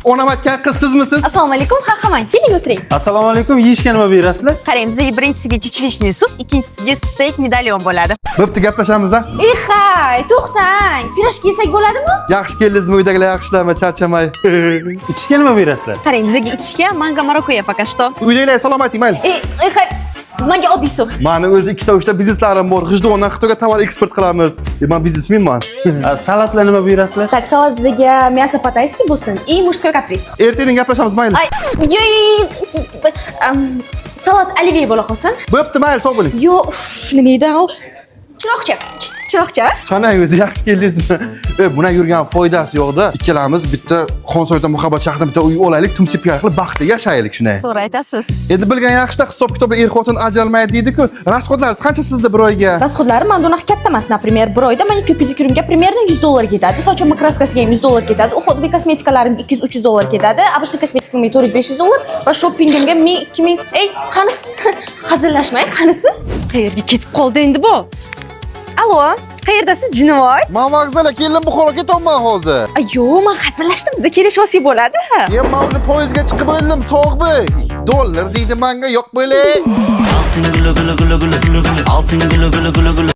Onam aytgan qiz sizmisiz? Assalomu alaykum. Ha, ha, man. Keling, o'tiring. Assalomu alaykum. Yeyishga nima berasizlar? Qarang, bizga birinchisiga чечевичный суп, ikkinchisiga steyk medalyon bo'ladi. Bo'pti, gaplashamiz a. Exay, to'xtang. Пирожки yesak bo'ladimi? Yaxshi keldingizmi, uydagilar yaxshilarmi, charchamay. Ichishga nima berasizlar? Qarang, bizga ichishga mango marakuya пока что. Uydagilar salom ayting, mayli. Exay, menga oddiy suv. Mani o'zi ikkita, uchta bizneslarim bor. G'ijduvondan Xitoyga tovar eksport qilamiz. Man biznesmenman. Salatlar nima berasizlar? Так, salat bizga мясо по-тайски bo'lsin и мужской каприз. Ertadan gaplashamiz, mayli. Ay, yo, yo, salat olivye bo'la qolsin. Bo'pti, mayli, sog' bo'ling. Yo, uff, nima edi u? Chiroqcha, chiroqcha. Qanday o'zi, yaxshi keldingizmi? Buna yurgan foydasi yo'qda. Ikkalamiz bitta Xonsoyda, Muhabbat shahrida bitta uy olaylik, tumsib qilib baxtli yashaylik shunday. To'g'ri aytasiz. Endi bilgan yaxshida, hisob kitoblar er xotin ajralmaydi deydi-ku. Расход laringiz qancha sizda bir oyga? Расход larim manda unaqa katta emas. Например, bir oyda manikyur pedikyurimga примерно 100 dollar ketadi. Sochimni краска siga ham 100 dollar ketadi. Уходовый kosmetikalarimga 200-300 dollar ketadi. Обычный kosmetikamga 400-500 dollar va shoppingimga 1000, 2000. Ey, qanisiz? Hazillashmang, qanisiz? Qayerga ketib qoldi endi bu? Allo, qayerdasiz, Jinovoy? Man vokzalga keldim, Buxoroga ketyapman hozir. Ayo, man hazillashdim. Biza kelishib olsak bo'ladi. Men уже poyezdga chiqib o'ldim, sog'bi. Dollar deydi manga, yo'q bo'lay. Altın gülü gülü gülü gülü gülü gülü. Altın gülü gülü gülü gülü.